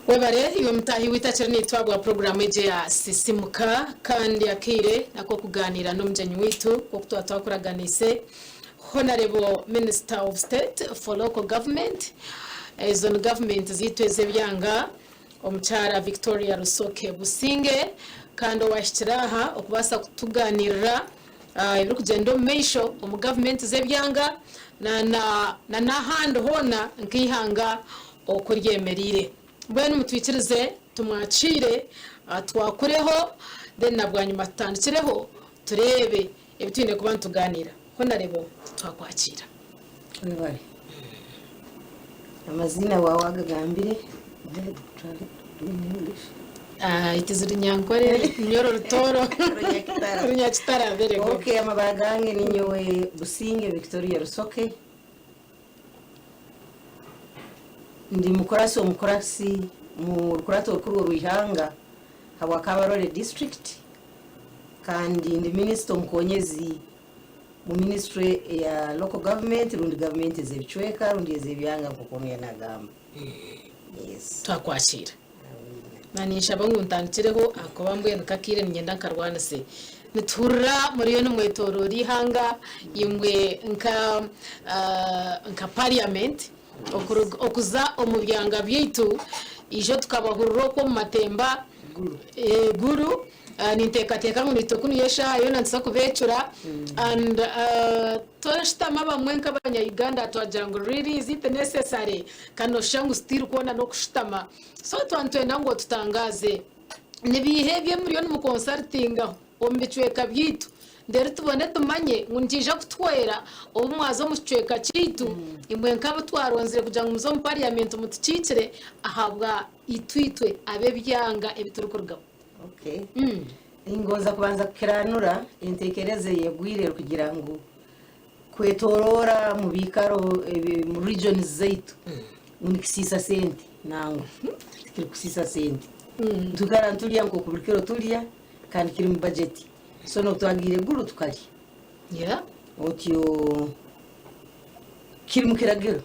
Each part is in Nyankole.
Webare iwe mutaahi waitu akiri naitwe ahabwa puroguraamu egi eya Sisimuka kandi akaire ak'okugaaniira n'omugyenyi waitu nk'oku twaba twakuraganiise Honarebo Minister of State for Local Government ezo ni gavumenti zaitu ez'ebyanga Omukyara Victoria Rusoke Businge kandi owahikire aha okubaasa kutugaaniirira ebirikugyenda omu maisho omu gavumenti z'ebyanga na n'ahandi hoona nk'eihanga oku ryemereire. Mbwenu mutwikirize tumwakiire twakureho then na bwanyima tutandikireho tureebe ebi twine kuba nitugaaniira. Honarebo twakwakira. Webale. Amaziina waaba wagagambire. It is Runyankore, Runyoro Rutooro, Runyakitara, very good. Okay, amabara gange ninyowe Businge Victoria Rusoke. Ndi mukurasi omukurasi mu rukurato orukuru orw'eihanga habwa Kabarole district kandi ndi minisita omukonyezi mu ministry eya local government rundi gavumenti ez'ebicweka rundi ez'ebyanga nk'oku onu yanagamba. Yes. Twakwakira. Na ninshaba ngu ntandikireho ahakuba mbwenu kakaire niinyenda nkarwanise. Nituhurira muriyo nimwetoroora eihanga imwe nka nka parliament okuza omu byanga byaitu ijo tukabahurira okwo omu matemba Gulu. Ninteekateeka ngu naitwe ku niyo eshaaha yoona nituza kubeecura and twashutama abamwe nk'abanya Uganda twagira ngu really is it necessary? Ka nooshusha ngu still kwona n'okushutama. So twaba nitwenda ngu otutangaaze ni biiha ebi muriyo nimu consultingaho omu bicweka byaitu reero tubone tumanye ngu nikiija kutuhwera obu mwaza omu kicweka kyaitu imwe nk'abu twaronzire kugira ngu muze omu parliament mutukiikire ahabwa itwe itwe ab'ebyanga ebi turikurugamu. Okay. Ningonza kubanza kukiranura entekereza eyegwire erukugira ngu kwetoroora mu biikaro ebi mu regions zaitu ngu nikisiisa sente. Nangwa tikirikusiisa sente. Nitwikara nitulya nk'oku buri kiro tulya kandi kiri mu budget. So n'obu twagiire Gulu tukarya. Otyo kiri mu kiragiro.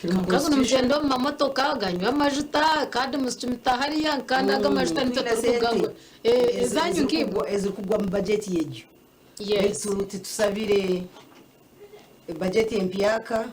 Kwonka ngu nimugyenda omu mamotoka ganywa amajuta kandi muzicumita hariya kandi ago amajuta nitwe Twine sente turikugagura. Eh, ezanyu nkaimwe. ezirikugwa mu bajeti egyo. Yes. Baitu titusabire bajeti empyaka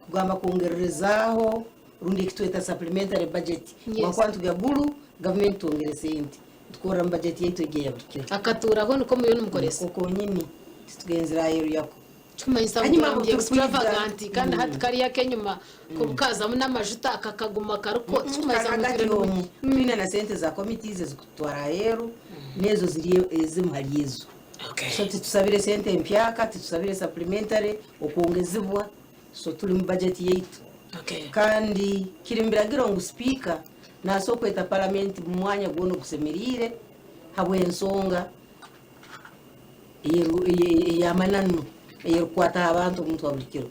kugamba kwongererezaaho rundi ekitweta supplementary budget. Yes. Wakuba nitugya Gulu, gavumenti twongere sente. Nitukorra mu bajeti yaitu egyo eya buri kiro. Akatuuraho niko muriyo nimukoresa. Niko konyini titugenzire aheeru yako. Kimanyisa ngu Hanyuma turambya obu turikwija extravagant kandi hati kariya ak'enyima kukazamu n'amajuta kakaguma kariko kimanyisa ngu Hagati twine omu twine na sente za committees ezikututwara aheeru n'ezo ziri ezimu hari ezo. Okay. So titusabire sente empyaka, titusabire supplementary okwongezibwa, so turi mu budget yaitu. Okay. Kandi kiri mu biragiro ngu sipiika nasobola kweta paramenti mu mwanya gwona ogusemeriire habw'ensonga ey'amananu ey'erukukwataho abantu omuntu wa buli kiro.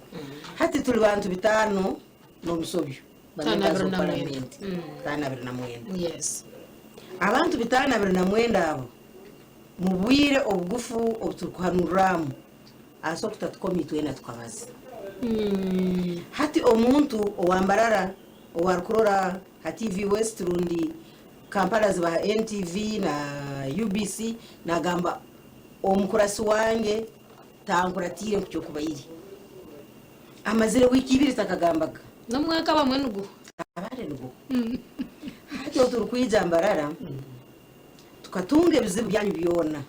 Hati tuli bantu bitaano n'omusobyo ba members of parliament, 529. Yes. Abantu 529 abo mu bwire obugufu obu turikuhanurramu asobola kutatukoma itwena tukabaza. Hati omuntu owa Mbarara ow'arukurora ha TV West rundi Kampala zibaha NTV na UBC nagamba omukurasi wange tankuratiire nkukyokubaire. Amazire wiiki ibiri takagambaga. Nomwaka abamwe niguhwa. Abandi niguhwa. Hati obu turikwija Mbarara tukatunga ebizibu byanyu byona,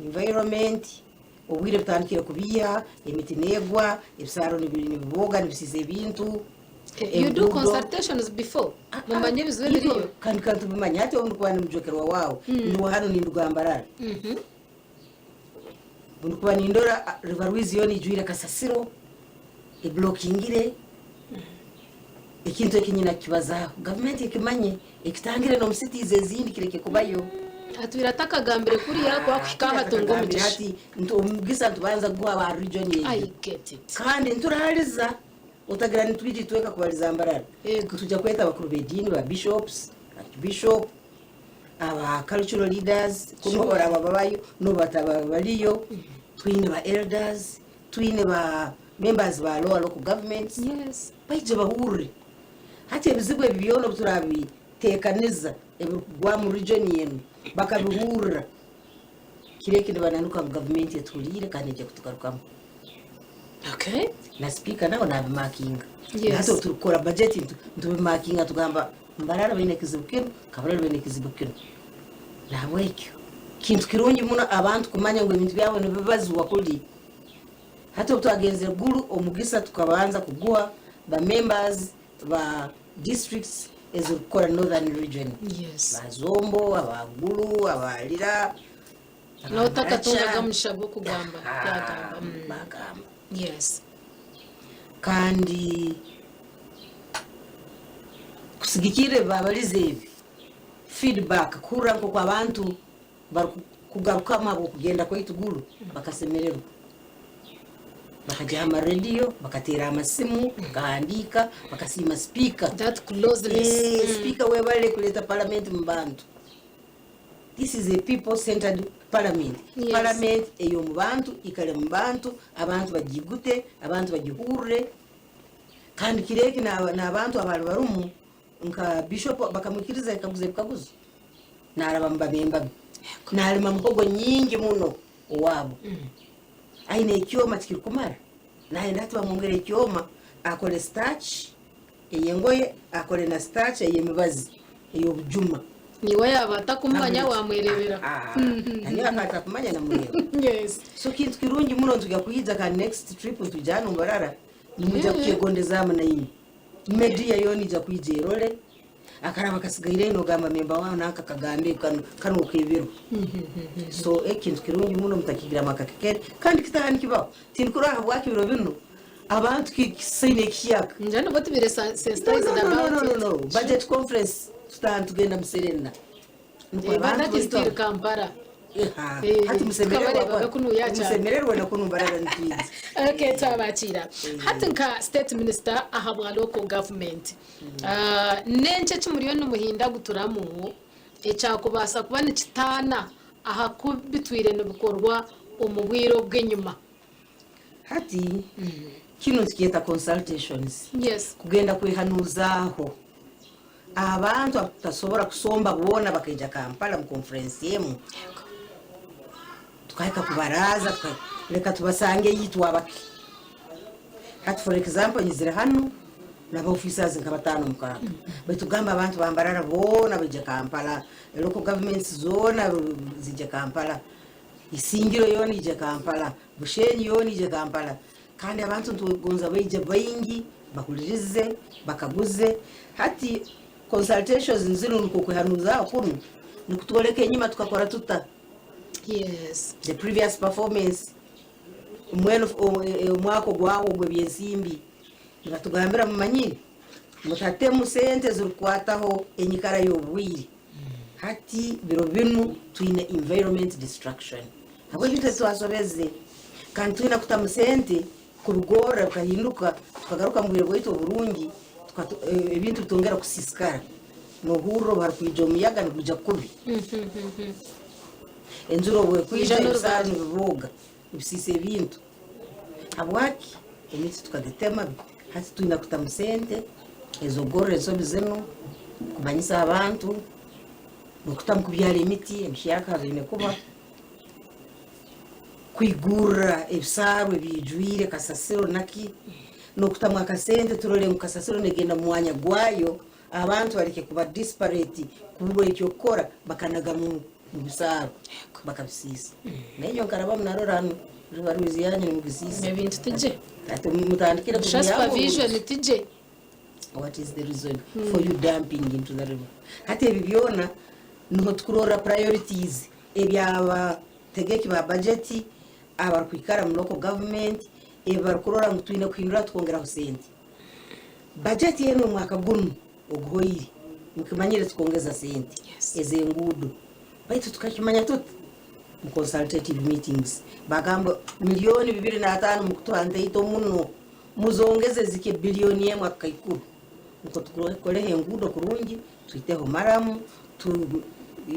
environment, obwire butandikire kubiiha, emiti negwa, ebisaaro nibibooga nibisiisa ebintu. You do consultations before mumanye ebizibu ebiriyo? Kandi ka tubimanye hati obu ndikuba ndi mujwekerwa waawe ndi wa hanu ninduga Mbarara obu ndikuba nindora River Rwizi yoona eijwire kasasiro eblokingire ekintu eki nyine kukibazaaho gavumenti ekimanye ekitangire n'omu cities ezindi kireke kubayo. Atwire atakagambire kuriya ku akuhika aha atunga omugisha. Hati omugisa nitubanza kuguha aba region egyo I get it. kandi nituraaliza. Otagira nitwija itweka kubariza Mbarara. Yego. Nitwija kweta abakuru b'ediini ba bishops, archbishop, aba cultural leaders kunu Sure. baraba babayo n'obu bataba bariyo. Twine ba elders, twine ba members ba lower local governments. Yes. Baije bahurre. Hati ebizibu ebi byona obu turabiteekaniza ebirikugwa mu region enu bakabihurira, kiro eki nibananuka ngu gavumenti etuhuriire kandi neija kutugarukamu. Okay. Na sipiika nawe nabimakinga. Yes. Hati obu turikukora bajeti nitubimakinga tugamba Mbarara baine ekizibu kinu, Kabarole baine ekizibu kinu. Nahabwekyo kintu kirungi muno abantu kumanya ngu ebintu byabo nibibazibwa kuri. Hati obu twagenzire Gulu omugisa tukabanza kuguha ba members ba districts ezirikukora Northern region. Yes. Ba Zombo, aba Gulu, aba Lira, aba N'otakatungaga Maracha. omugisha gw'okugamba, yagamba. Bagamba. Yes. Kandi kusigikirra ebi baabalize ebi, feedback, kuhurra nk'oku abantu barikugarukamu habw'okugenda kwaitu Gulu, bakasemererwa. Bakagya ha marediyo, bakateera amasimu, bakahandiika, bakasiima sipiika. That closeness. Sipiika webale kuleeta palamenti mu bantu. This is a people centered parliament. Yes. Parliament ey'omu bantu, ikale mu bantu, abantu bagigute, abantu bagihurre. Kandi kiro eki n'abantu abaali barumu nka Bishop bakamwikiriza yakaguza ebikaguzo. Naaraba mu babemba be. Naalima muhogo nyingi muno owaabo. Aine ekyoma tikirikumara, nayenda hati bamwongere ekyoma akore starch ey'engoye akore na starch ey'emibazi ey'obujuma. Niiwe yaaba atakumanya wamwereebera. Nanyowe akaba atakumanya namureeba. Yes. So kintu kirungi muno nitwija kwija kandi next trip nitwija hanu Mbarara nimwija kukyegondezaamu nainywe. Media yoona ija kwija erole akaraba kasigaireyo nogamba member waawe nanka kagambe kanu kanu okeberwe. So ekintu kirungi muno mutakigiramu akakekere kandi kitaha nikibaho. Tindikurora habwaki biro binu abantu kisaine ekihyaka. Ngira nibwo tubire sensitized No, no, no, about no, no, it. no. Budget conference tutaha nitugenda mu Serena. Nukwo Eh, but abantu that is baitu still Kampala. Eha, Eh, hati musemererwe tukabareebaga kunu yakyaro. musemererwe na kunu Mbarara nitwija. Okay, twabakiira. Hati nka state minister aha bwa local government. Ah, n'enki eki muriyo nimuhindaguturamu ekyakubaasa kuba nikitaana aha ku bitwire nibikorwa omu bwire obw'enyima? Hati kinu nitukyeta consultations. Yes. Kugenda kwehanuuzaaho abantu abatasobora kusomba boona bakaija Kampala mu conference emu. Tukahika kubaraaza leka tubasange itwe abake. Hati for example nyizire hanu naba officers nka bataano mukaaga. Baitu gamba abantu ba Mbarara boona baija Kampala, local governments zoona zija Kampala, Isingiro yoona ija Kampala, Bushenyi yoona ija Kampala. Kandi abantu nitugonza baije baingi bahulirize, bakaguze. Hati consultations zinu nukwo kwehanuuzaaho kunu nikutwoleka enyima tukakora tuta. Yes. The previous performance mbwenu omwaka ogwaho ogw'ebyensimbi nibatugambira mumanyire mutatemu sente ezirikukwataho enyikara y'obwire. Hati biro binu twine environment destruction habw'ebintu ebi twasobeze kandi twine kutamu sente kubigorra bikahinduka tukagaruka mu bwire bwaitu oburungi ebintu bitongera kusiisikara. Nohurra obu harukwija omuyaga nigwija kubi. Enjura obu ekwija Ija ebisaaru n'orubare. nibibooga nibisiisa ebintu. Habwaki? Emiti tukagitema hati twine kutamu sente ez'okugorra ensobi zinu, kumanyisa abantu, n'okutamu kubyara emiti emihyaka haine kuba, kwigurra ebisaaru ebiijwire kasasiro naki, n'okutamu akasente turole ngu kasasiro negenda mu mwanya gwayo Abantu baleke kuba disparate kuburwa ekyokukora bakanaga mu bisaaru bakabisiisa. Nainyowe nkarabamu narora hanu river Rwizi yanyu nimugisiisa. Ebintu tigye. Hati mutandikire Busha supervision tigye. What is the reason for you dumping into the river? Hati ebi byona niho tukurorra priorities ebyabategeki ba budget abarukwikara mu local government ebi barukurora ngu twine kuhindura tukongeraho sente. Bajeti enu omwaka gunu oguhoire mukimanyire tukongeza sente ez'enguudo baitu tukakimanya tuta mu consultative meetings bagamba milioni 25 mukutuha ntaito muno muzongeze zike bilioni emu akakaikuru nukwo tukoleho enguudo kurungi twiteho maramu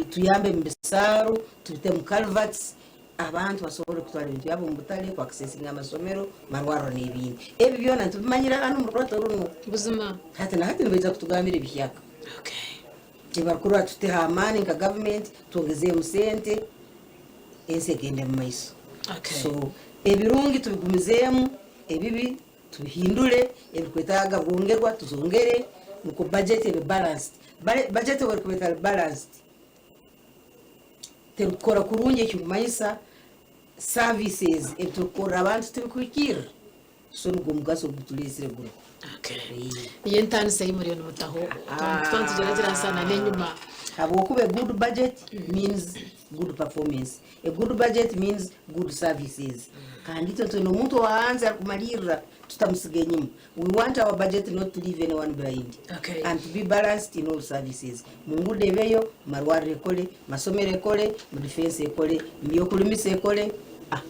tuyambe mu bisaaru tubitemu culverts. Abantu basobole kutwara ebintu byabo omu butare, ku accessinga amasomero, marwariro n'ebindi. Ebi byona nitubimanyira hanu omu rurato runu. Buzima. Hati na hati nibaija kutugambira ebihyaka. Okay. Ebibarukurora tuteho amaani nka gavumenti, twongezeemu sente, ensi egende omu maiso. Okay. So ebirungi tubigumizeemu, ebibi tubihindure, ebirikwetaaga kwongerwa tuzongere, nukwo budget ebe balanced. Budget obu erikuba etari balanced, terikukora kurungi ekirukumanyisa services ebi turikukorera abantu tibikuhikirira. So nigwo mugaso ogutureetsire gunu. Okay. Niyo entaaniso ei muriyo nimutaho twaba nitugyeragyeraniisa na n'enyima. Habwokuba a good budget means good performance, a good budget means good services. Kandi itwe nitwenda omuntu owa hansi arikumariirira tutamusiga enyima. We want our budget not to leave anyone behind Okay. and to be balanced in all services. Mu nguudo ebeyo, mu marwariro ekore, masomero ekore, mu defense ekore, mu by'okurimisa ekore. Ah.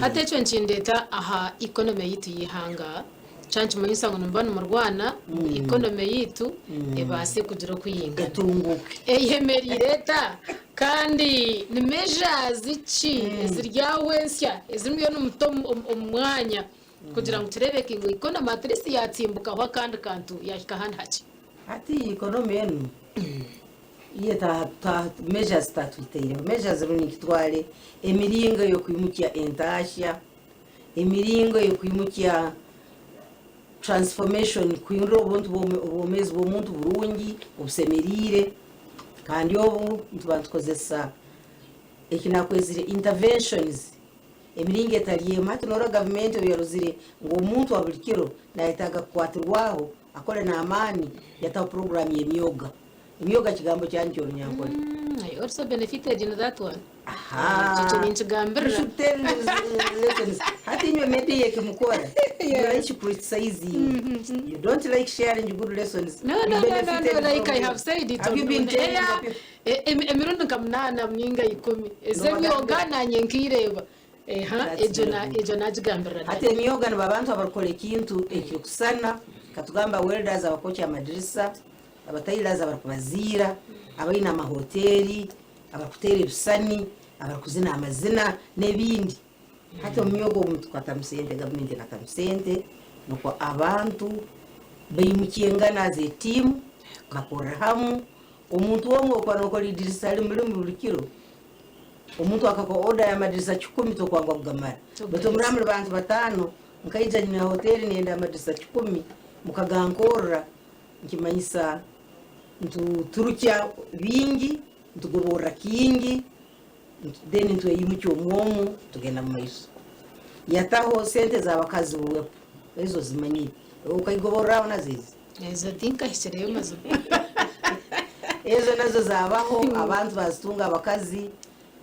Hati ekyo nikindeeta aha economy yaitu y'eihanga, kyankimanyisa ngu nimuba nimurwana ngu economy yaitu ebaase kugira oku yaingana. Etunguuke. Eyemereire eta? Kandi ni measures ki eziri aho ensya ezi muriyo nimuta omu mwanya kugira ngu kireebeke ngu economy at least yatsimbukaho akandi kantu yahika ahandi hakye? Hati economy enu Iye measures tatwitaireho measures rundi nkitware emiringo ey'okwimukya entaahya, emiringo ey'okwimukya transformation kuhindura obuntu obwomeezi bw'omuntu burungi obusemeriire kandi obu nituba nitukozesa eki nakwezire interventions emiringo etari emu. Hati norora gavumenti obu yarozire ngu omuntu wa buri kiro nayetaaga kukwatirwaho akore n'amaani yataho puroguraamu y'emyoga. Emyoga kigambo kyanyu ky'Orunyankore. I also benefited in that one. Aha. Ekyo ninkigambirira. You should tell lessons. Hati inywe media eki mukora, you like criticizing. You don't like sharing good lessons. No, You no, no, no, no, benefited like from I it. have said it Have on, you been on telling air. the people? Emirundi nka munaana ninga ikumi. Ez'emyoga nanye nkireeba. Eha, That's egyo very na good. egyo nagigambirira Hati ddala. emyoga nibo abantu abarikukora ekintu ekirikusana, katugamba welders abakwokya amadirisa, aba tailors abarikubaziira, abaine amahoteeri, abarikuteera ebishushani, abarikuzina amazina n'ebindi. Hati omu myoga omu tukwatamu sente, gavumenti ekatamu sente nukwo abantu baimukyengana as a team bakorera hamu. Omuntu omwe okuba nokora idirisa rimwe rimwe buri kiro, omuntu akakuha order y'amadirisa kikumi tokwangwa kugamara. Baitu obu muraba muri bantu bataano, nkaija nyine hoteeri nenda amadirisa kikumi, mukagankorra, Nikimanyisa nituturukya bingi, nitugoborra kingi, then nitweyimukya omu omu tugenda mu maiso. Yataho sente z'abakazi buwepu, ezo ozimanyire. Okaigoborraho nazo ezi? Ezo tinkahikireyo mazima. Ezo nazo zabaho, abantu bazitunga abakazi.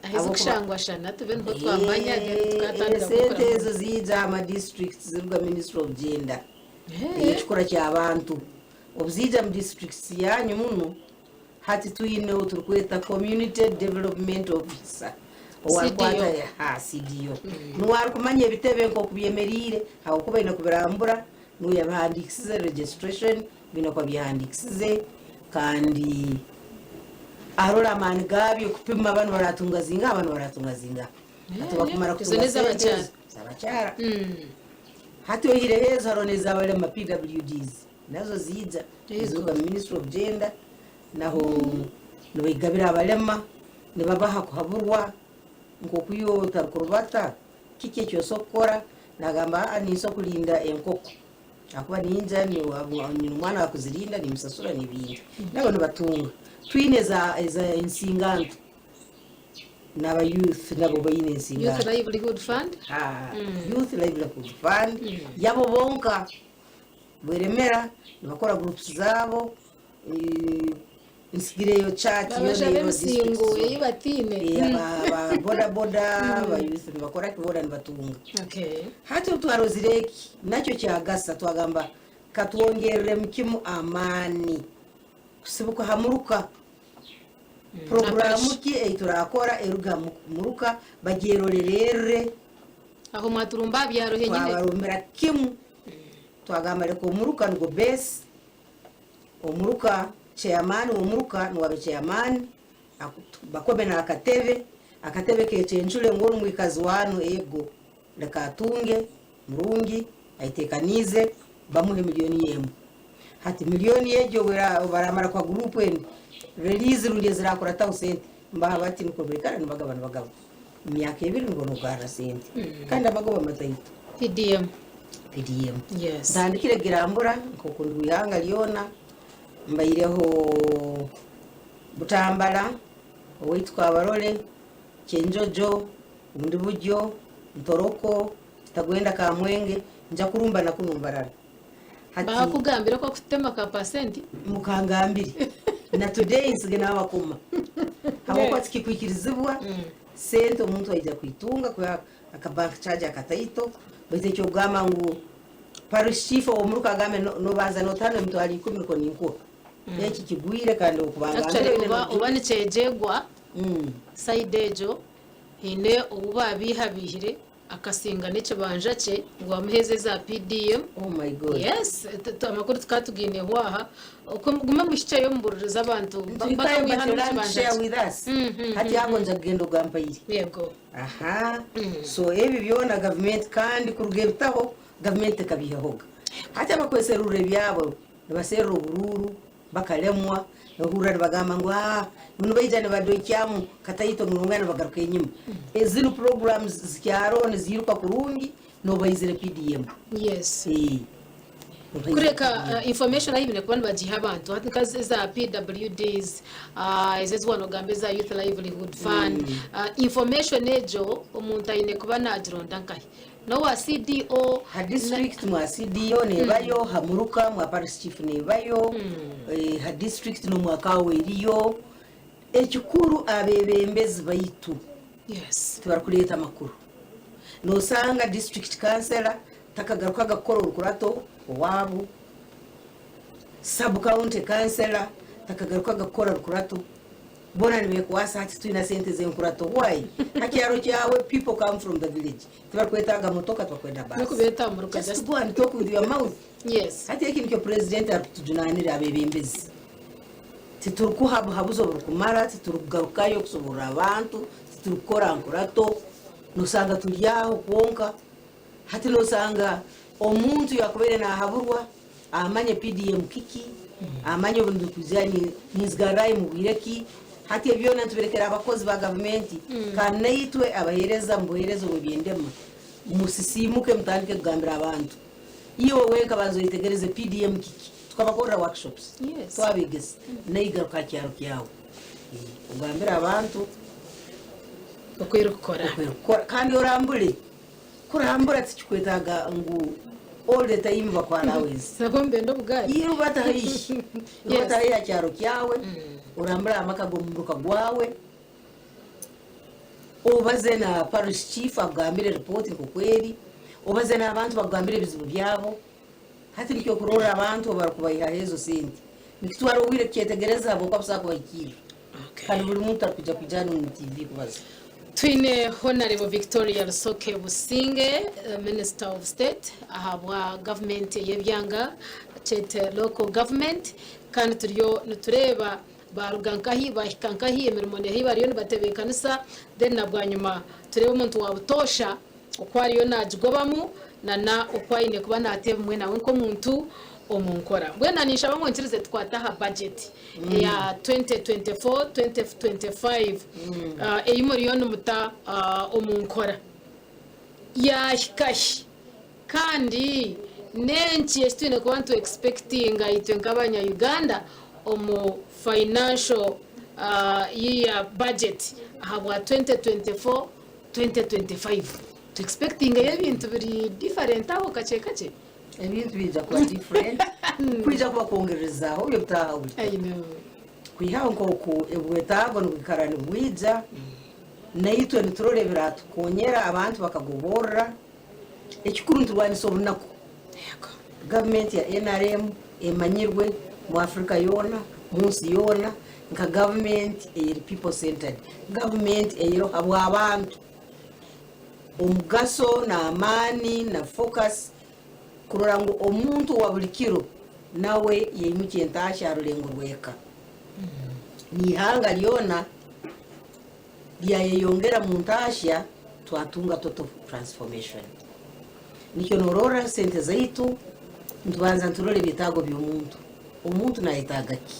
Ahu ezikushangwa shana tube niho twamanya then tukatandika Esente kukora. ezo ziija aha ma districts ziruga Ministry of Gender. Ey'ekikura ky'abantu. Obuziija mu districts yanyu munu, hati twine ou turikweta Community Development Officer owarikwata CDO. ha CDO. Niwe arikumanya ebitebe nk'oku byemeriire ahabw'okuba aine kubirambura, niwe yabihandiikisize registration biine kuba byehandiikisize kandi arore amaani gaabyo kupima banu baratunga zingaha banu baratunga zingaha. Hati bakumara Ezo kutunga sente n'ez'abakyara. ezo z'abakyara. Hati oihireho ezo hariho n'ezabarema, PWDs, nazo ziija niziruga mu Ministry of Gender naho nibaigabira abarema nibabaha kuhaburwa nk'oku iwe otarikurubata kiki eki osobola kukora nagamba aa ninsobola kurinda enkoko ahakuba niinyija nyine omwana wa kuzirinda nimusasura n'ebindi nabo nibatunga. Twine eza ensinganto. N'aba youth nabo baine Youth ensingaano. Livelihood Fund. Ha, Youth Livelihood Fund yabo bonka bweremera nibakora groups zaabo eh, nsigireyo chart yoona Babashabe ey'omu emisingo districts ei zoona. bataine. Eh, aba aba boda boda aba youth nibakora ki boona nibatunga. Okay. Hati obu twarozire eki nakyo kyagasa twagamba katwongereremu kimu amaani kusibuka ha muruka. Puroguraamu ki ei turaakora eruge aha muruka bagyerolererre? Aho mwaturumba aha byaro henyine. Twabarumbira kimu twagamba leka omuruka nugwo base, omuruka chairman w'omuruka nuwe abe chairman, bakome n'akatebe. Akatebe kecencure ngu ori mwikazi wa hanu ego reka atunge murungi ayetekaniize bamuhe milioni emwe. Hati milioni egyo baramara kuha guruupu endi release rundi ezirakurataho sente nibaha bati nikwo baikara nibagaba nibagaba. Omu myaka ebiri nibwo nogarra sente kandi amagoba mataito. PDM. PDM. Yes. Ntandikire Girambura nk'oku ndi w'ihanga ryona mbaireho Butambala, owaitu Kabarole, Kyenjojo, Bundi Buryo, Ntoroko, Kitagwenda Kamwenge, nja kurumba na kunu Mbarara. Hati Baakugambira oku okutema ka pasenti? Mukangambire. Na today nsige nabakoma. Habwokuba tikikwikirizibwa, sente omuntu aija kwitunga kwiha aka bank charge akataito, baitu ekyokugamba ngu parish chief ow'omuruka agambe nobanza notahana emitwaro ikumi nikwo ninkuha. Eki kigwire kandi okubangambira Actually oine oba n'obujulizi. oba nikyegyegwa side egyo haine ou baabiihabiihire akasinga n'ekibanja kye ngu bamuheeze eza PDM. Oh my God. Yes, amakuru tukaba tugaineho aha. Gume muhikyeyo muburirize abantu Tuhikayo bakamwiha but n'omu learn to kibanja share kye. with us. Hati ago nja kugenda ogampaire. Yego. Aha. So ebi byona gavumenti kandi kuruga ebitaho gavumenti tekabiihahoga. Hati abakweserurira ebyabo nibaserra oburuuru bakaremwa, nohurra nibagamba ngu aah ngu nibaija nibadoikyamu kataito ngu nibongera nibagaruka enyima. Zinu programs zikyaroho niziiruka kurungi noba oizire PDM. Yes. Eeh. Noba oizire Kureka PDM. information ahu baine kuba nibagiha abantu hati nka eza PWDs, ezo ezi waanogamba eza Youth Livelihood Fund, information egyo omuntu aine kuba naagironda nkahi? N'owa CDO. Ha district mwa CDO nebayo, ha muruka mwa parish chief nebayo, ha district n'omwa kawa eriyo. Ekikuru abebembezi baitu Yes. tibarikureeta amakuru. Nosanga district councillor takagarukaga kukora orukurato owaabu, sub county councillor takagarukaga kukora rukurato. Boona nibekwasa hati titwina sente z'enkurato why? Ha kyaro kyawe people come from the village tibarikwetaaga motoka tibakwenda bus. N'okubeeta aha muruka Just just go and talk with your mouth. Yes. Hati eki nikyo president arikutujunanira abebembezi. Titurikuha buhabuzi oburikumara, titurikugarukayo kusoborora abantu, titurikukora nkurato, nosanga turi aho kwonka. Hati nosanga omuntu yakubaire nahaburwa amanye PDM kiki, amanye obu ndikwija ninzigarrayo mu bwire ki. Hati ebi byona nitubirekera abakozi ba gavumenti kandi naitwe abaheereza omu buheereza obw'eby'endema musisiimuke mutandike kugambira abantu. Iwe wenka banza oyetegereze PDM kiki. Tukabakorra workshops, twabegesa, naiwe garuka ha kyaro kyawe ogambire abantu Oku erikukora. Oku erikukora kandi orambure. Kurambura tikikwetaaga ngu all the time bakuhe allowance. Nabwo nibenda obugaari. Iwe rubata haihi. Rubata haihi aha kyaro kyawe, orambure aha maka g'omumuruka gwawe, obaze na parish chief akugambire report nk'oku eri, obaze n'abantu bakugambire ebizibu byabo. Hati nikyo okurorra abantu obu barikubaihaho ezo sente. Nikitwara obwire kukyetegereza ahabw'okuba busaho kubahikirra. Kandi buri muntu tarikwija kwija hanu omu TV kubaza. Twine Honarebo Victoria Rusoke Businge, Minister of State ahabwa gavumenti ey'ebyanga kyete Local Government kandi turiyo nitureeba baaruga nkahi baahika nkahi emirimo neeha ei bariyo nibatebeekanisa then na bwanyima tureebe omuntu wa butoosha oku ariyo naagigobamu na na oku aine kuba naata ebimwe nawe nk'omuntu omu nkora. Mbwenu na ninshaba ngu onkirize tukwate aha budget eya 2024, 2025 ei muriyo nimuta omu nkora. Yaahika hi? Kandi n'enki eki twine kuba nitu expectinga itwe nk'abanya Uganda omu financial year budget ahabwa 2024, 2025 tu expectingeyo ebintu biri different aho kakye kakye. Ebintu biija kuba different, kwija kuba kwongererezaaho ebyo ebitaaha buri I know. Kwihaho nk'oku obwetaago nibwikara nibwija, naitwe niturora ebiratukonyera abantu bakagoborra. Ekikuru niturwanisa obunaku. Gavumenti ya nrm emanyirwe mu Africa yoona, mu nsi yoona nka gavumenti eyeri people centered, gavumenti eyeriho habw'abantu. Omugaso n'amaani na focus kurora ngu omuntu owa buli kiro nawe yaimukya entaahya aha rurengo rw'eka. N'ihanga lyona. Byayeyongera mu ntaahya twatunga total transformation. Nikyo noorora sente zaitu nitubanza niturora ebyetaago by'omuntu. Omuntu nayetaaga ki?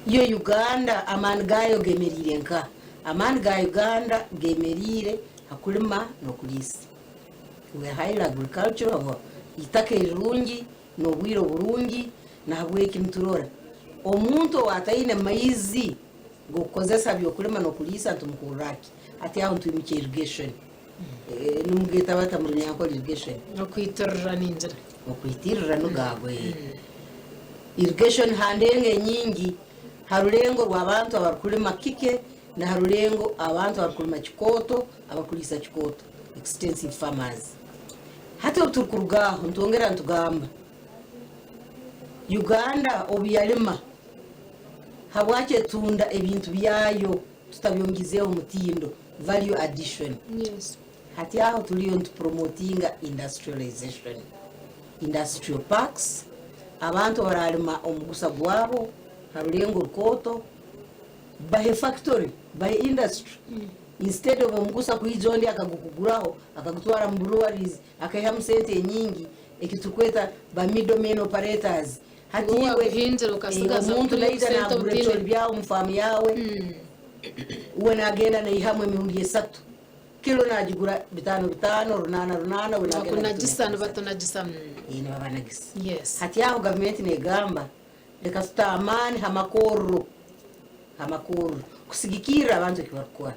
Yo Uganda amaani gaayo gemereire nkaha? Amaani ga Uganda gemereire ha kulima n'okuliisa. We are highly agricultural, eitaka erirungi n'obwire oburungi nahabweki niturora omuntu owataine maizi g'okukozesa by'okulima n'okuliisa nitumukurra ki? Hati aho nitwimukya irrigation. Nimugeeta bata mu Runyankore irrigation? Okwitirira ningira. Okwitirira nigo ago ee. Irrigation ha ndengo enyingi, ha rurengo rw'abantu abarikulima kike na ha rurengo abantu abarikulima kikooto, abarikuliisa kikooto, extensive farmers. Hati obu turikuruga aho nitwongera nitugamba Uganda obu yalima habwaki etunda ebintu byayo tutabyongizeeho omutindo, value addition. Hati aho turiyo nitupromotinga industrialization, industrial parks, abantu abararima omugusa gwabo ha rurengo rukooto bahe factory, bahe industry instead of omugusa kwija ondi akagukuguraho akagutwara mu breweries akaihamu sente enyingi eki turikweta ba middle men operators. Hati Iwe iwe waguhingira okasigaza omuntu kuri naija obusente nagura obutaine. ebicori byawe omu faamu yaawe, uwe nagenda naihamu emirundi esatu, kilo nagigura bitaano bitaano, runaana runaana, we nagenda Bakunagisa nagitumya nibatunagisa. Ee, nibabanagisa. Yes. Hati aho gavumenti negamba leka tute amaani ha makorro, ha makorro kusigikirra abantu eki barikukora.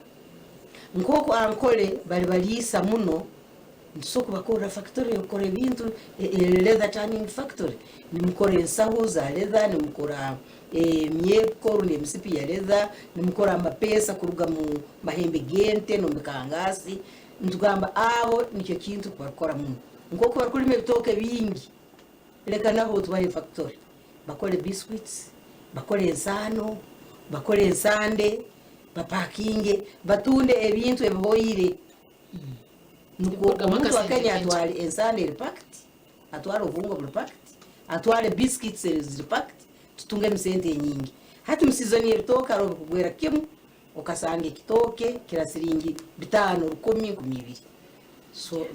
Nk'oku Ankole bali baliisa muno, Nitusobora kubakorra fakitori ey'okukora ebintu, leather tanning factory, nimukora ensaho za leather, nimukora emyeko rundi emisipi ya leather, nimukora amapeesa kuruga mu mahembe g'ente n'omu bikangaasi. Nitugamba abo nikyo kintu eki barikukora muno. Nk'oku barikulima ebitooke bingi, leka nabo tubahe fakitori bakole biscuits, bakole ensaano, bakole ensande, bapakinge, batunde ebintu ebihoire. Nukwo Ebikurugamu omuntu wa akasente Kenya kaingi. atwale ensaano eri packed, atwale obuhunga buri packed, atwale biscuits ziri packed, tutungemu sente enyingi. Hati mu season y'ebitooke hariho obukugwera kimu, okasanga ekitooke kira siringi bitaano, rukumi, 2000. So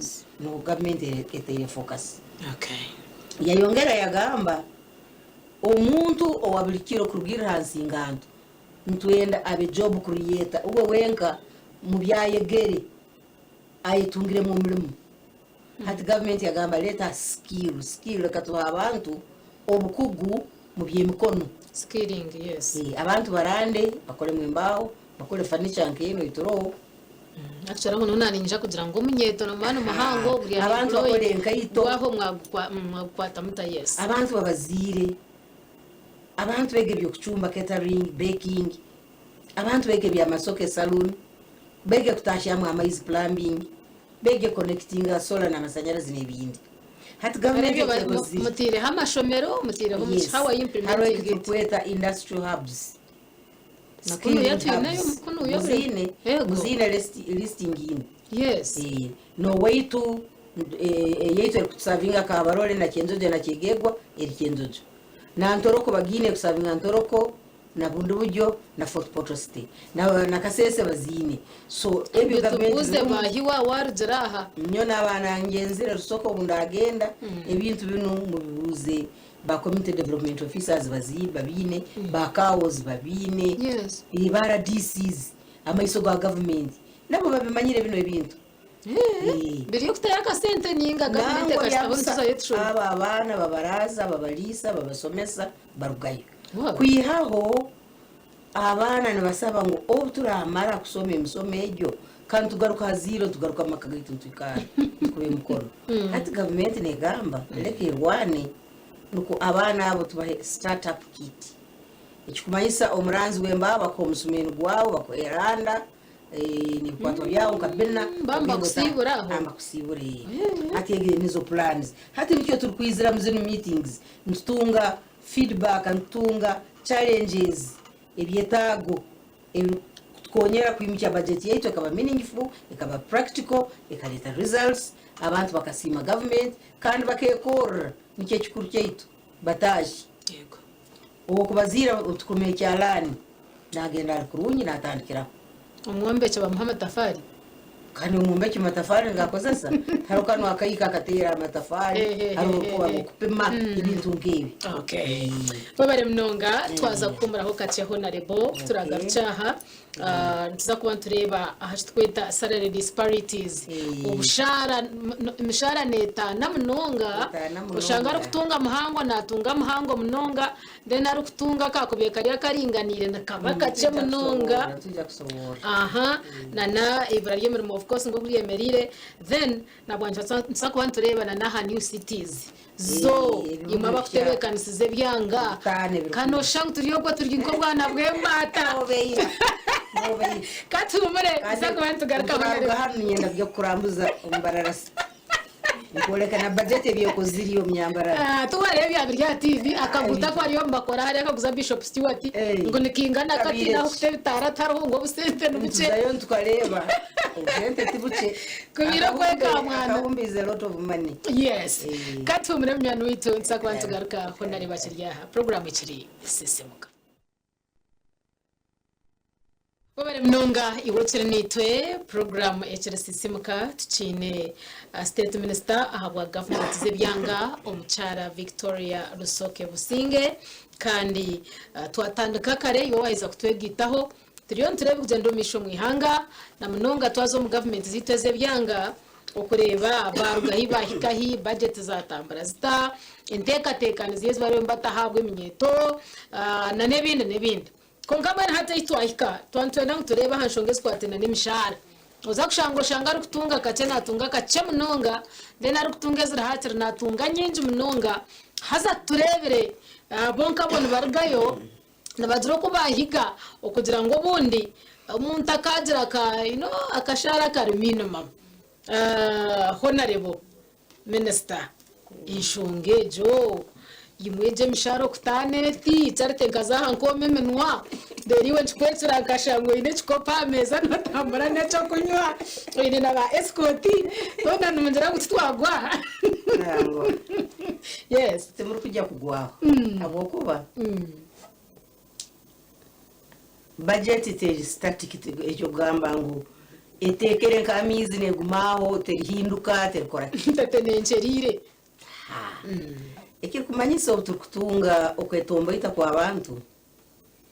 nuho gavumenti etaire focus. Okay. Yayongera yagamba, omuntu owa buri kiro kurugirira ha nsinganto, Nitwenda abe job creator uwe wenka mubyayegere ayetungiremu omurimo. Hati government yagamba leta skill, skill leka tuhe abantu obukugu mubyemikono. Skilling yes. Abantu barande bakoremu embaho, bakore furniture nk'enu eyituroho. Actually aho niho naninyija kugira ngu omunyeeto n'omwana muhango guri Abantu bakore enkaito. Gwe aho mwagukwata muta yes. Abantu babaziire. Abantu beega eby'okucumba, catering, baking, abantu beega eby'amasoke, saloon, beege kutaahyamu amaizi, plumbing, beege connectinga solar n'amasanyarazi n'ebindi. Hati Kare gavumenti ebyo ekikozire. mutaireho amashomero, mutaireho muki? Yes, How are you hariho implementing eki it? turikweta industrial hubs, Na kunuya skilling twineyo hubs. kunuya buri Muziine, Ego. muziine listing ine. Yes. N'owaitu eyaitu erikutusavinga Kabarole na Kyenjojo na Kyegegwa eri Kyenjojo. Na Ntoroko bagiine kusavinga Ntoroko na Bundibugyo na Fort Portal City na na Kasese baziine. So ebyo Ebyo gavumenti tubuuze birimu. baahi waaba warugire aha. Nyowe naaba nangenzire Rusoke obu ndagenda, ebintu binu mubibuuze ba community development officers bazi babiine, ba CAOs babiine, Yes. ba RDCs, amaiso ga gavumenti nabo babimanyire binu ebintu. Biri okutayo akasente ninga gavumenti Nangwa ekakitaho byabusa nituzayo tushome. abo abaana babaraaza, babariisa, babasomesa barugayo. Wow. Kwihaho abaana nibasaba ngu obu turamara kusoma emisomo egyo ka nitugaruka ha ziiro nitugaruka omu maka gaitu nitwikaara nitukuba emikono. Hati gavumenti negamba leka erwane nukwo abaana abo tubahe start up kit. Ekikumanyisa omuranzi w'embaaho bakuha omusumeeni gwawe, bakuha eranda, N'ebikwato byawe nka bina. Bamba kusiibura aho. Bamba kusiibura ee. Hati egi nizo plans. Hati nikyo turikwizira omu zinu meetings nitutunga feedback, nitutunga challenges, ebyetaago ebirikutukonyera kwimukya budget yaitu ekaba meaningful, ekaba practical, ekareeta results, abantu bakasiima government kandi bakeekorra nikyo ekikuru kyaitu bataahye. Ow'okubaziira tukurume ekyalaani nagenda ari kurungi natandikiraho. Omwombeki bamuha amatafaari? Kandi omwombeki amatafaari nigakozesa? Hariho kanu akaika akateera amatafaari, hariho orukoba rw'okupima, ebintu nk'ebi. Okay. Webare munonga, twaza kuhumuraho kakye Honarebo, ku turagarukye aha, nituza kuba nitureeba aha kitukweta salary disparities. Obushaara, emishaara neetaana munonga, oshanga arikutunga muhango naatunga muhango munonga, Then arikutunga akakubaire kari akaringaniire nikaba kakye munonga. Aha nana eibura ry'emirimo of course nk'oku ryemereire then nabwo nituza kuba nitureeba nana aha new cities zo imwe abakutebeekanisiza ebyanga ka nooshusha ngu turi okwo turi nk'obwana bw'embaata ka tuhumure tuza kuba nitugarukaho. Nkworeka na budget ebi ekozire omu Nyambarara. Ah, tiwareeba ebyaba biri aha TV, akaguuto aku bariyo nibakora hariya akaguza Bishop Stuart ngu nikingana kati Kabaire n'ahu ki? kuta ebitaara tihariho ngu obusente ni bukye. Nituzayo nitukareeba obusente ti bukye. Kubaire okwekamwana. Akahumbi is a lot of money. Yes. Eh. Ka tuhumure munywani waitu nituza kuba nitugaruka hoona bakiri aha. Puroguraamu ekiri Sisimuka. Webare munonga iwe okiri naitwe puroguraamu ekiri Sisimuka tukiine State Minister ahabwa gavumenti z'ebyanga omukyara Victoria Rusoke Businge kandi twatandika kare iwe waheza kutwegaitaho turiyo nitureeba ebirikugyenda omu maisho omu ihanga na munonga twaza omu gavumenti zaitu ez'ebyanga okureeba baaruga hi baahika hi, bajeti zaatambura zita, enteekateeka niziiha ezi bariyo nibataho ahabw'eminyeeto n'ebindi n'ebindi. Kwonka mbwenu hati ahi twahika, twaba nitwenda ngu tureebe aha nshonga ezikwataine n'emishaara. Oza kushanga oshanga arikutunga kakye naatunga kakye munonga, then arikutunga eziri haakiri naatunga nyingi munonga. Haza tureebire bo nkabo nibarugayo nibagira oku baahiga okugira ngu obundi omuntu akaagira ka you know akashaara akari minimum. Honarebo Minisita, enshonga egyo imwe egyo emishaara okutaana eti, Charity nkaza aha nkooma eminwa, reero iwe nkikwekira nkashanga oine ekikopo aha meeza notambura n'ekyokunywa, oine na ba escort, hoona nimugira ngu titwagwa? Nangwa. Yes. Timurikujya kugwaho ahabw'okuba Bajeti teri static eky'okugamba ngu eteekere nk'amaizi neeguma aho terihinduka terikora ki. Tatenenkyereire. Ekirikumanyisa obu turikutunga okwetomboita kw'abantu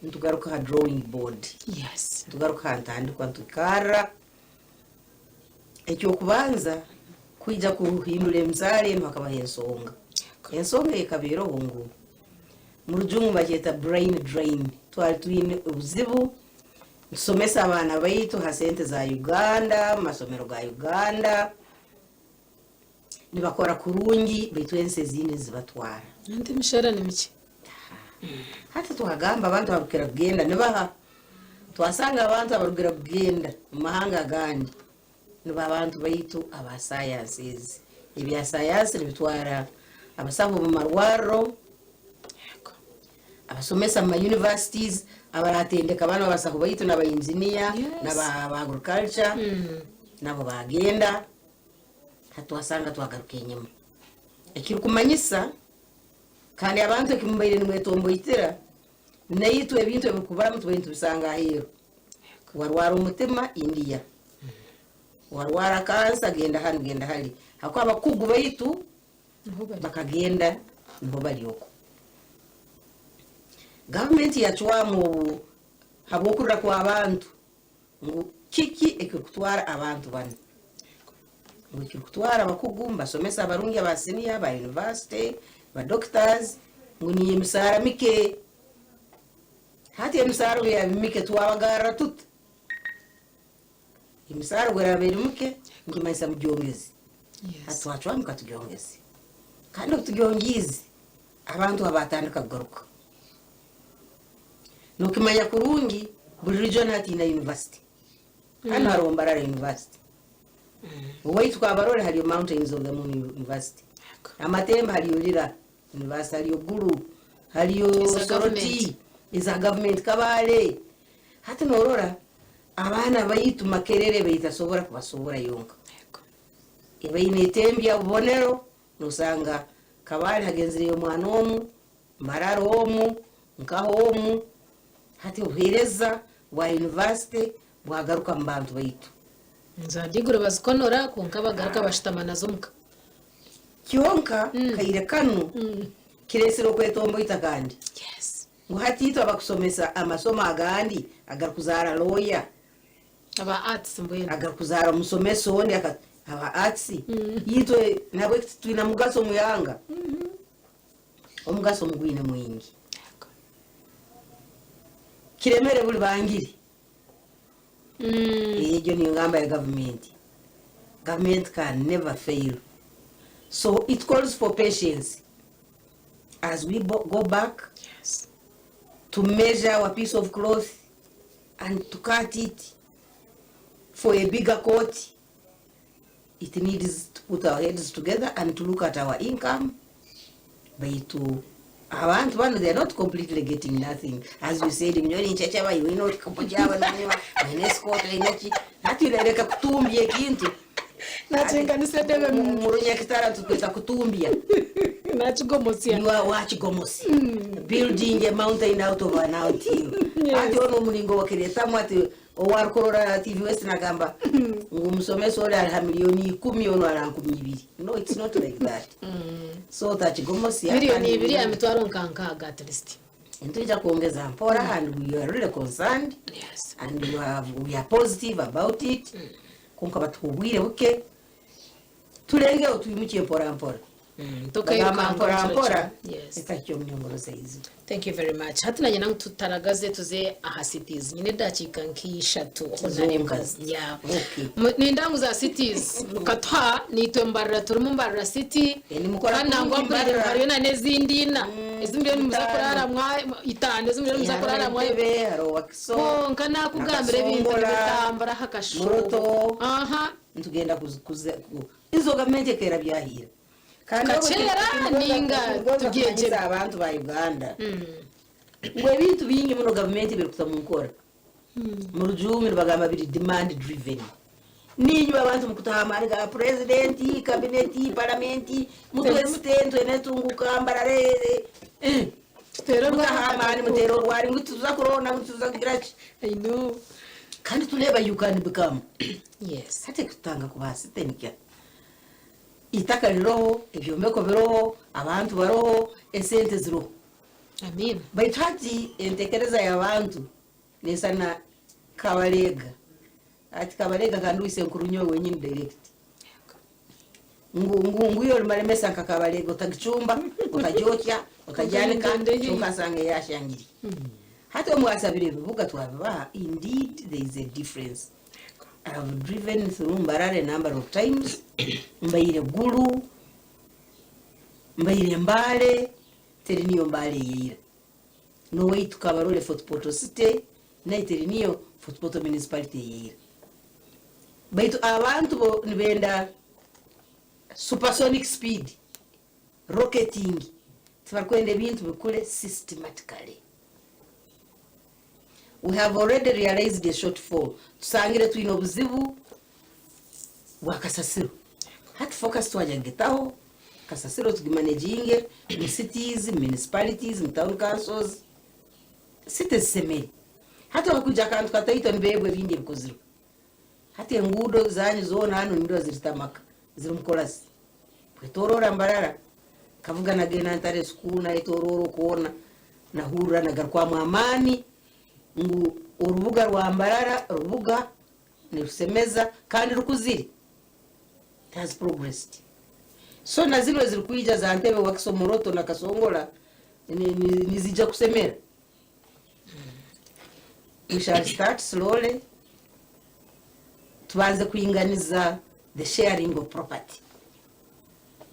nitugaruka aha drawing board. Yes. Nitugaruka aha ntandikwa nitwikarra. Eky'okubanza kwija kuhindura emizaaro enu hakabaho ensonga. Ensonga ekaba eroho ngu Mu rujungu nibakyeta brain drain. Twali twine obuzibu nitusomesa abaana baitu ha sente za Uganda, mu masomero ga Uganda, nibakora kurungi baitu ensi ezindi nizibatwara. Anti emishara ni mikye. Hati twagamba abantu abarukukira kugenda nibaha? Twasanga abantu abarukukira kugenda omu mahanga agandi nibo abantu baitu aba sayansi ezi. Ebya sayansi nibitwara abasaho omu marwariro, abasomesa omu ma universities, abaratendeka banu abasaho baitu naba engineer, naba ba agriculture, nabo bagenda, hati twasanga twagaruka enyima. Ekirikumanyisa kandi abantu eki mubaire nimwetomboitira, naitwe ebintu ebirikuburamu tubaire nitubisanga aheeru. Warwara omutima, India. Warwara kansa, genda hanu, genda hali. Hakuba abakugu baitu bakagenda niho bari okwo. Gavumenti yacwamu obu habw'okurira kw'abantu ngu kiki ekirikutwara abantu banu? Ngu ekirikutwara abakugu nibasomesa abarungi aba siniya, ba yunivasite, ba doctors, ngu niyo emisaara mike. Hati emisaara obu yaaba mike twabagarra tuta? Emisaara obu eraaba eri mike nikimanyisa mugyongeze. Hati twacwamu katugyongeze. Kandi obu tugyongiize, abantu abaatandika kugaruka. Nookimanya kurungi buri region hati eine yunivasite. Hanu hariho Mbarara University. Owaitu Kabarole hariyo Mountains of the Moon University. Amatemba hariyo Lira University, hariyo Gulu, hariyo Eza Soroti, gavumenti. eza gavumenti Kabale. Hati noorora abaana baitu Makerere beitasobora kubasobora yonka. Ebaine etembya obubonero, nosanga Kabale hagenzireyo omwana omu, Mbarara omu, nkaha omu. Hati obuheereza bwa yunivasite. Bwagaruka mu bantu baitu. Nzandigure bazikonora kwonka bagaruka bashutama nazo omuka. Kyonka kaire kanu kireetsire okwetomboita kandi. Yes. Ngu hati itwe abakusomesa amasomo agandi agarikuzaara lawyer. Aba arts mbwenu. Agarikuzaara omusomesa ondi aka aba arts. Itwe nahabweki titwine mugaso omu ihanga. Omugaso mugwine mwingi. Kiremere buri bangiri. Egyo niyo ngamba ya gavumenti. Government can never fail. So it calls for patience as we go back Yes. to measure our piece of cloth and to cut it for a bigger coat. It needs to put our heads together and to look at our income. Baitu abantu banu they are not completely getting nothing. As you said, mnyori nchachaba iwino kikopo kyaba nanywa, oine escort oine ki. Hati reka kutumbya ekintu. Nakinganisa edebe Mu Runyakitara tukweta kutumbya. Nakigomosya. You are wakigomosi. Building a mountain out of an anthill. Ati ono omuringo wakiretamu ati Owarukurora TV West nagamba ngu omusomesa ori ariha 100,000,000 onu ariha 2,000. No, it's not like that. So otakigomosya. Miriyoni kandi ibiri aha mitwaro nka nkaaga at least. Nitwija kwongeza mpora and we are really concerned Yes. and we are positive about it. Kwonka batuha obwire bukye turengeho twimukye mpora mpora. Bagamba mpora mpora Yes. ekahikya omu nyongorozo eizibu. Thank you very much. Hati nanyenda ngu tutaragaze tuze aha cities. Nyine edakiika nk'ishatu Zonka. Yeah. Okay. Ninda ngu za cities mukatuha naitwe Mbarara turimu Mbarara city. Eh, nimukora Kandi nangwa kurungi mpurire Mbarara. hariyo na n'ezindi ina. Ezi mbwenu nimuza Itaano. kurara mwa itaano ezi mbwenu nimuza kurara mwa. Entebe, hariho Wakiso, Kwonka nakugambira ebintu Nakasongola, nibitambura aha kashuubo. Moroto. Aha. Nitugenda izo gavumenti ekeera byahira. Kandi obu Tukakyera ninga ekintu tubyegyere. kumanyisa abantu ba Uganda ngu ebintu bingi muno gavumenti birikuta mu nkora mu rujungu nibagamba biri demand driven. Niinywe abantu mukutaha amaani ga purezidenti, kabineti, paramenti, mutwesite ntwene tunguka Mbarara eh. Tuteere orwari Mutaha amaani muteere orwari ngu tituza kuronda ngu tituza kugira ki. I know. Kandi tureeba you can become. Yes. Hati ekitutanga kubaasa nikya itaka riroho, ebyombeko biroho, abantu baroho, esente ziroho. Amin. Baitu hati entekereza y'abantu nesana Kabalega. Ati Kabalega kandi wise nkuru nyowe wenyini direct. Ngu ngu ngu iyo rimaremesa nka Kabalega otagicumba, otagyokya, otajanika, kyonka asanga yashangiri. Hati omwasabire ebibuga twabibaha, indeed there is a difference. I have driven through Mbarara a number of times. Mbaire Gulu, mbaire Mbale, teri niyo Mbale yeira. Noweitu Kabarole Fort Portal City, nayo teri niyo Fort Portal Municipality yeira. Baitu abantu bo nibenda supersonic speed, rocketing, tibarikwenda ebintu bikure systematically. We have already realized a shortfall. Tusangire twine obuzibu bwa kasasiro. Hati focus twajya kugitaho kasasiro tugimanaginge mu cities, municipalities, mu town councils. City zisemere. Hati hakuja akantu kataito nibebwe ebindi ebikozirwe. Hati enguudo zanyu zoona hanu nindo ziritamaka, ziri mukorasi. Bwetorora Mbarara, kavuga nagenda Ntare school nayetorora okwona, nahurra nagarukwamu amaani ngu orubuga rwa Mbarara rubuga nirusemeza kandi rukuzire. It has progressed. So na zino ezirikwija za Ntebe, Wakiso, Moroto na Kasongola nizija kusemera. We shall start slowly. Tubanze kuinganiza the sharing of property.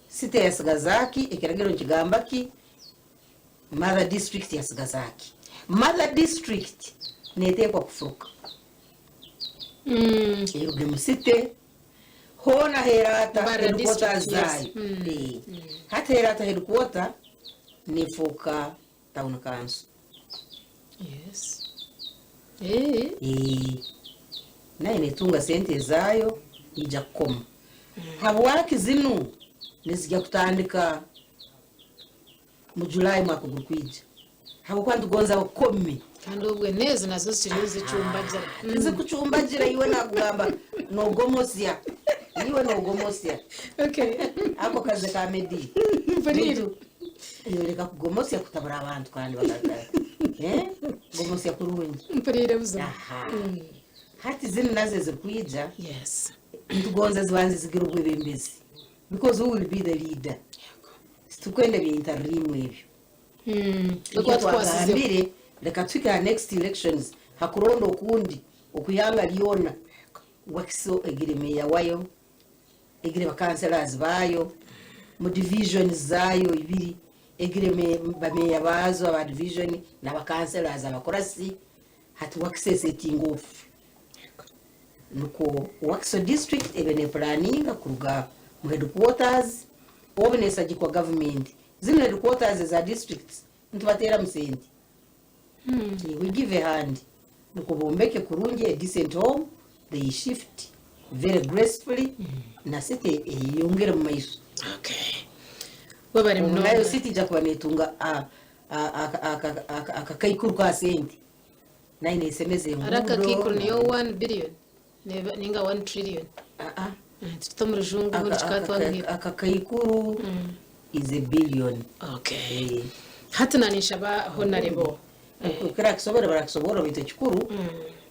City yasigazaki, ekiragiro nikigamba ki, mother district yasigazaki. Mother district neteekwa kufuruka. Eruge mu city, hoona heraata Mbarara headquarters district, yes. zaayo. Hati heraata headquarter nefuuka town council. Yes. Nayo netunga sente zaayo ija kukoma. Habwaki zinu nizijya kutandika mu July mwaka gurikwija. Habwokuba nitugonza bakome. Kandi obwe n'ezi nazo zikiriyo nizicumbagira. Tizikucumbagira iwe nakugamba nogomosya. Iwe nogomosya. Okay. Ako kaze ka Meddy. Mpuriire. Iwe reka kugomosya kutabura abantu kandi bakagara. Eh? Gomosya kurungi. Mpuriire buzima. Aha. Hati zinu nazo ezirikwija Yes. nitugonza zibanze zigire obwebembezi because who will be the leader? Situkwenda bya interim ebyo. Nikyo Nikyo twasizeho. twagambire reka tuhike aha next elections hakuronda okundi okuyanga ryona Wakiso egire meya wayo egire bakanselazi bayo mu divisions zayo ibiri egire bameya bazo aba division n'abakanselazi abakurasi hati Wakiso esetting off nukwo Wakiso district ebe nepulaninga kuruga mu headquarters obu nesagikwa government. Zinu headquarters eza districts nitubateeramu sente. We give a hand nukwo bombeke kurungi a decent home, they shift very gracefully na city eyeyongere mu maiso. Okay. Webare Obu nayo munonga. city ija kuba netunga akakaikuru ka sente nayo nesemeza Ari akakaikuru niyo enguudo. 1 billion ninga 1 trillion. Ah, ah. Tuta omu rujungu obundi kikatwanguhira. Akakaikuru is a billion. Okay. Hati naninshaba Honarebo. Kirakisobora barakisobora baitu ekikuru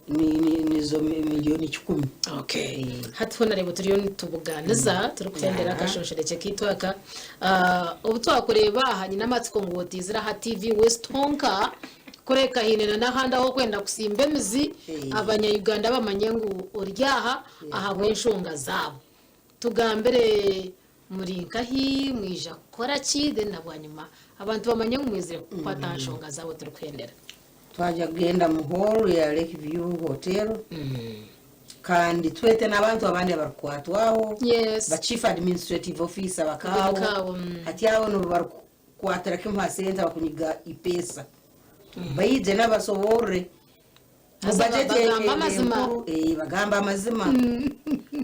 nizo miliyoni 10. Okay. Hati Honarebo turiyo nitubuganiza turikuhendera akashonshorekye kaitu aka. Obu twakureeba aha nyine amatsiko ngu otiizire aha TV West honka kureka haine na n'ahandi ahu orikwenda kusimba emizi abanya-Uganda bamanye ngu ori aha ahabw'enshonga zaabo. Tugambire muri nkahi, mwija kukora ki, then na bwanyima abantu bamanye ngu mwizire kukwata aha nshonga zaabo turikuhendera. Twaja kugenda mu hall ya Lake View Hotel kandi twete n'abantu abandi abarikukwatwaho ba chief administrative officer bakaaho. Bakaaho. Hati abo nibo barikukwatira kimwe ha sente abakunyiga ipesa baije nabasoborre mu Haza budget bagamba amazima. enkuru, bagamba amazima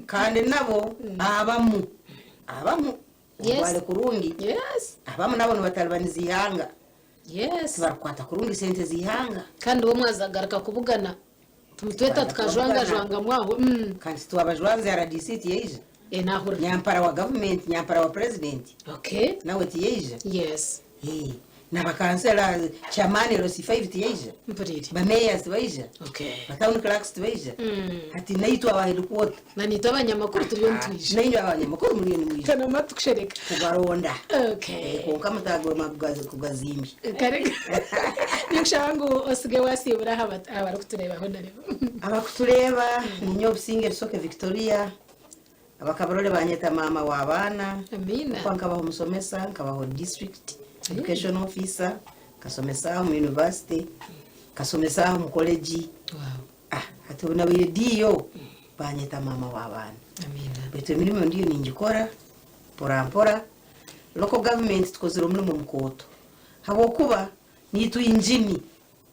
kandi nabo abamu abamu obwale kurungi abamu nabo nibatalibaniza ihanga tibarikwata kurungi sente z'ihanga. Kandi bo mwazagaruka kubugana tumutweta Twaza tukajwangajwanga mwaho. Kandi twabajwanze RDC tiyaija. Nahurira. Nyampara wa government, nyampara wa president. Nawe tiyaija. Nabakansela chairman LC5 tiyaija. Mpurire. Ba mayors tibaija. Ba town clerks tibaija. Hati naitwe aba headquarter. Na nitwe abanyamakuru turiyo nitwija. Nainywe abanyamakuru muriyo nimwija. Kanama tukushereka. Kubaronda. Konka mutagoma kugazimbya. Kare. Nikushaba ngu osige wasibura aha abarikutureebaho narebo. Abakutureeba ninyowe Obusinge Rusoke Victoria. Abakabarore banyeta mama w'abaana. Amina. Kuba nkabaho omusomesa, nkabaho district education officer, nkasomesa mu university, nkasomesa mu college. Hati obu nabaire diyo banyeta mama w'abaana. Amina. Baitu emirimo ndiyo ningikora mpora mpora. Local government tukozire omurimo mukooto. Habwokuba nitwe injini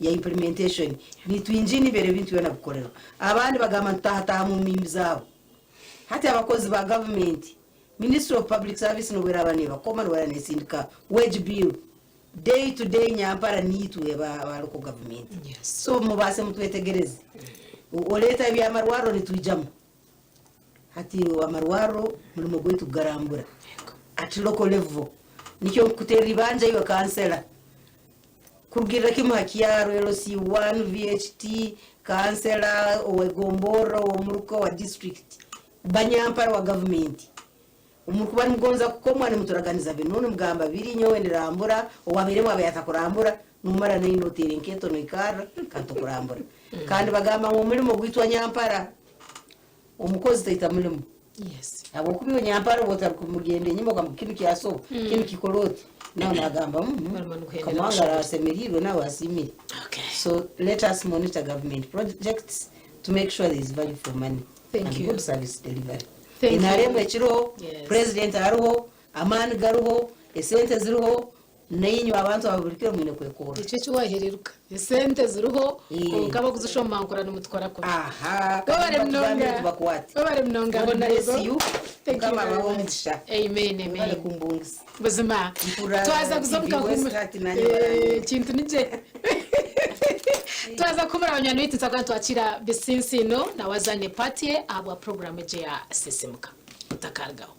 ya implementation, nitwe injini bere ebintu byona bikorerwa. Abandi bagamba ntutahataha mu mimbi zaabo. Hati abakozi ba government, Ministry of Public Service nobweraba nebakoma nobweraba nesindika wage bill day to day nyampara nitwe ba local government. So mubase mutwetegereze. Oleta ebyamarwaro nitwijamu. Hati amarwaro mulimo gwaitu kugarambura. At local level. Nikyo nkutera ibanja iwe kansela. Kurugirira kimwe ha kyaro LC1 VHT kansela owegombora omuruka wa district banyampara wa government. Omukuba nimugonza kukomwa nimuturaganiza binunu mugamba biri nyowe ndirambura owabiremu abe yatakurambura numara naino otere enketo noikara kandi tokurambura. Kandi bagamba ngu omurimo gwitwa nyampara omukozi taita mulimo. Habwokuba iwe nyampara oba otarikumugenda enyima ogamba kinu kyasoba, kinu kikora oti. Nawe nagamba, Barimo nikuhendera Kamwanga kushobora. arasemerirwe nawe asimire. So let us monitor government projects to make sure there is value for money Thank and you. good service delivery. Thank you. NRM ekiriho, Yes. president ariho, amaani gariho, esente ziriho, Nainywe abantu aba buri kiro mwine kwekorra. Nikyo eki wahereruka. Esente ziriho Eh. kwonka abakuzishomankura nimutukora kubi. Aha, Webale kandi batugambire munonga. tubakwate. Webale munonga God bless Honorable. you. Thank you Mukama very abahe much. omugisha. Amen, Webale amen. kumbungisa. Buzima Mpurira twaza kuza TV omu kahumura. West nanye Eh, barangire. kintu nikye. Twaza kuhumura banywani baitu nituza kuba nitwakira Bisinsino nawe azane part ye ahabwa program egyo eya Sisimuka. Mutakarugaho.